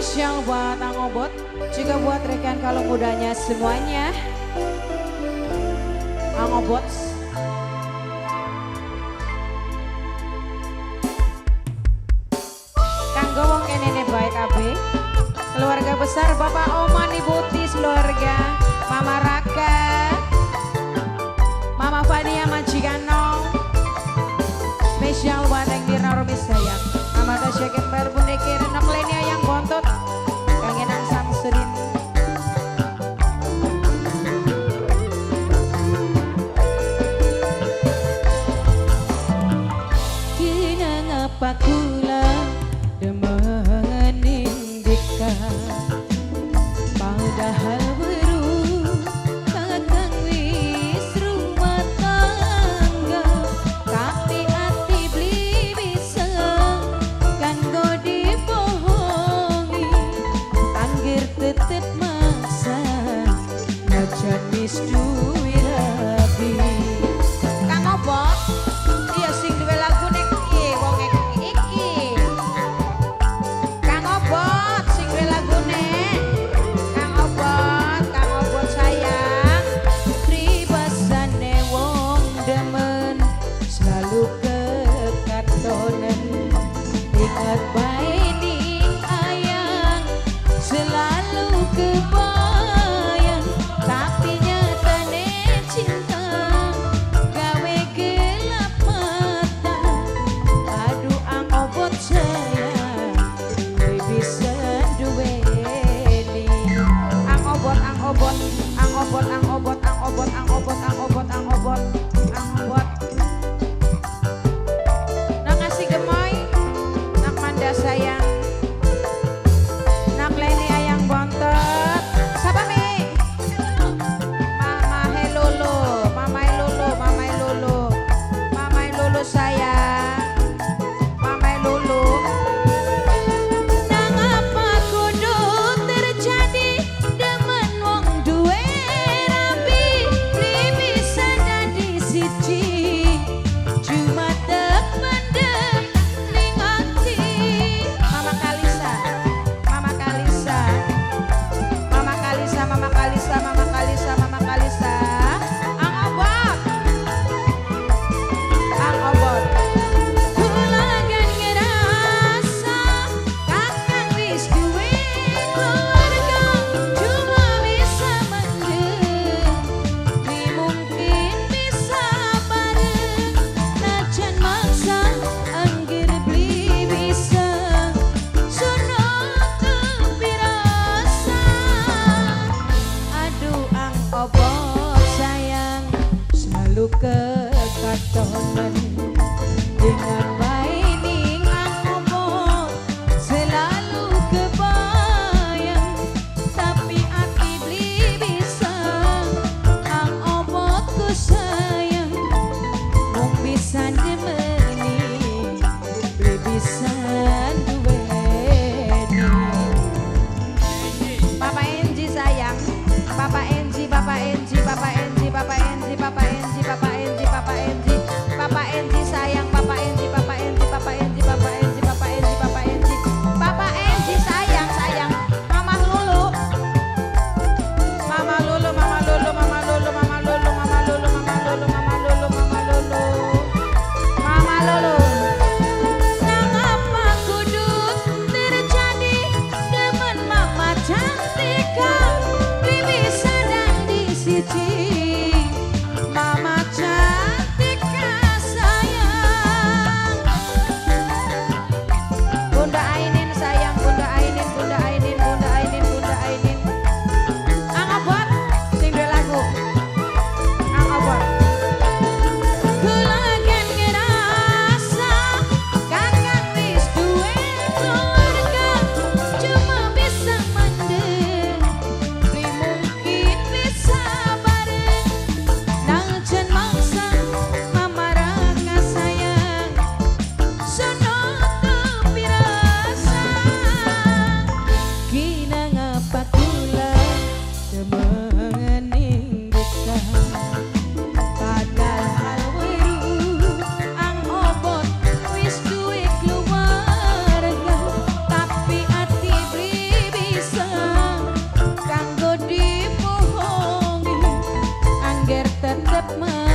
Spesial buat Angobot, juga buat rekan kalau mudanya semuanya. Angobot. Kanggo wong enene bae kabeh. Keluarga besar Bapak Oman, Ibu Tis, keluarga Mama Raka, Mama Fania Majikano. Spesial buat yang Dirna Romi sayang. Mama Tasya Kembar, Bunda Keren, Noklenia yang bontot, Kangenan Samsudin. Kenapa kula demening dika, padahal weru kakang wis rumah tangga, tapi ati beli bisa kanggo dibohongi, anggir tetep maksa najan wis duwe rabi. Kang Obot, iya sing duwe lagu nek iki wong iki. Tetep.